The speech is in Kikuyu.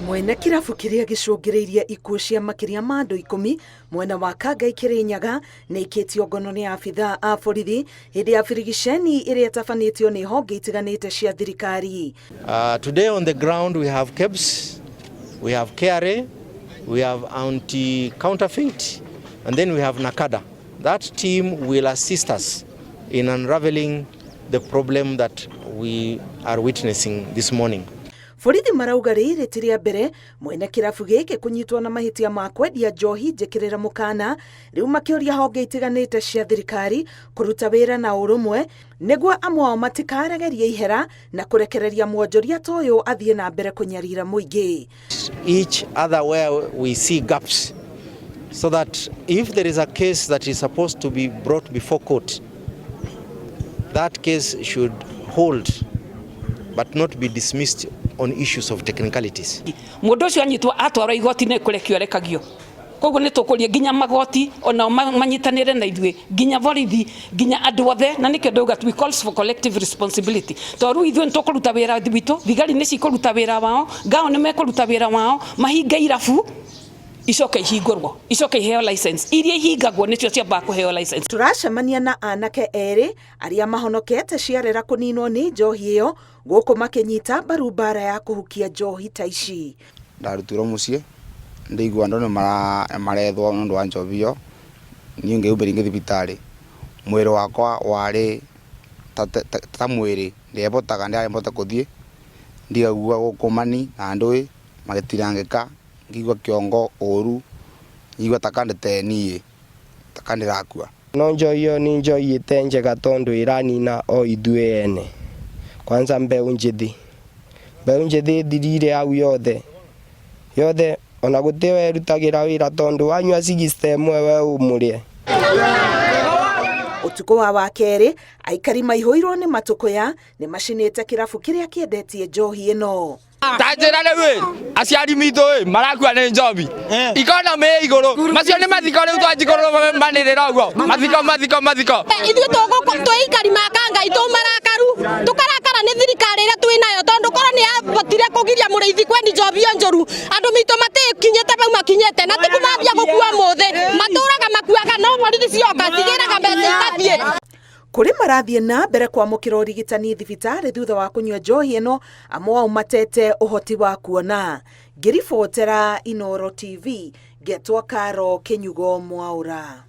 Mwene kĩrabu kĩrĩa gĩcũngĩrĩirie ikuũ cia makĩria ma andũ 10 mwena wa Kangai Kĩrĩnyaga nĩ aikĩtio ngono nĩ abithaa a borithi hĩndĩ ya birigiceni ĩrĩa ĩtabanĩtio nĩ honge itiganĩte cia thirikari. Today on the ground we have KEBS, we have KRA, we have anti-counterfeit, and then we have NACADA. That team will assist us in unraveling the problem that we are witnessing this morning. Borithi marauga rĩrĩ ti rĩa mbere mwene kĩrabu gĩkĩ kũnyitwo na mahĩtia ma kwendia njohi njĩkĩrĩre mũkana, rĩu makĩũria honge itiganĩte cia thirikari kũruta wĩra na ũrũmwe nĩguo amwe ao matikaregerie ihera na kũrekereria mwonjoria ta ũyũ athiĩ na mbere kũnyarira mũingĩ. Each other where we see gaps, so that if there is a case that is supposed to be brought before court, that case should hold but not be dismissed on issues of technicalities. Mundu ucio anyitwo atwarwo igoti-inĩ kũrekio arekagio. Koguo nĩ tũkũria nginya magoti onao manyitanĩre na ithuĩ, nginya borithi, nginya andũ othe, na nĩkĩo ndauga we calls for collective responsibility, tondũ rĩu ithuĩ nĩ tũkũruta wĩra witũ, thigari nĩ cikũruta wĩra wao, ngao nĩ mekũruta wĩra wao, mahinge irabu icoke ihingũrwo, icoke iheo license. Iria ihingagwo nĩcio ciambaga kũheo license. Tũracemania na anake erĩ arĩa mahonokete ciarera kũninwo nĩ njohi ĩyo gũkũ makĩnyita mbaru mbara ya kũhukia njohi ta ici. Ndarutirwo muciĩ ndaigua andũ nĩ marethwo nĩ ũndũ wa njohi ĩyo, niĩ ngĩumĩra ingĩ thibitarĩ, mwĩrĩ wakwa warĩ ta mwĩrĩ, ndiebotaga, ndiarĩ mbota kũthiĩ, ndigaigua gũkũ mani na ndũĩ magĩtirangĩka, ngĩigua kĩongo ũru, ngĩigua ta kandĩte niĩ ta kandĩrakua. No njohi ĩyo nĩ njohi ĩte njega tondũ ĩranina o ithuĩ ene. Kwanza mbeũ njĩthĩ, mbeũ njĩthĩ ĩthirire hau yothe yothe, ona gũtĩ werutagĩra wĩra tondũ wanyua 60 ĩmwe we ũmũrĩe. Ũtukũ wa wakerĩ aikari maihũirwo nĩ matũkũya nĩ macinĩte kĩrabu kĩrĩa kĩendetie njohi ĩno. Ta njĩra rĩu ĩ, aciari mitũ ĩ marakua nĩ njobi economy ĩ igũrũ, macio nĩ mathiko. Rĩu twanjikorwo manĩrĩra ũguo, mathiko, mathiko, mathiko. Ithuĩ twĩ aikari ma Kangai tũ marakaru, tũkarakara nĩ thirikari ĩrĩa twĩ nayo, tondũ korwo nĩ yahotire kũgiria mũrĩithi kwendi njobi ĩyo njũru, andũ mitũ matĩkinyĩte bau makinyĩte, na ti kumambia gũkua mũthĩ matũraga makuaga, no borithi cioka cigĩraga mbeca itathiĩ. Kũrĩ marathiĩ na mbere kwamũkĩra ũrigitani thibitarĩ thutha wa kũnyua njohi ĩno, amwe ao matete ũhoti wa kuona. Ngĩribotera Inooro TV, ngetwo Karo Kĩnyugo Mwaũra.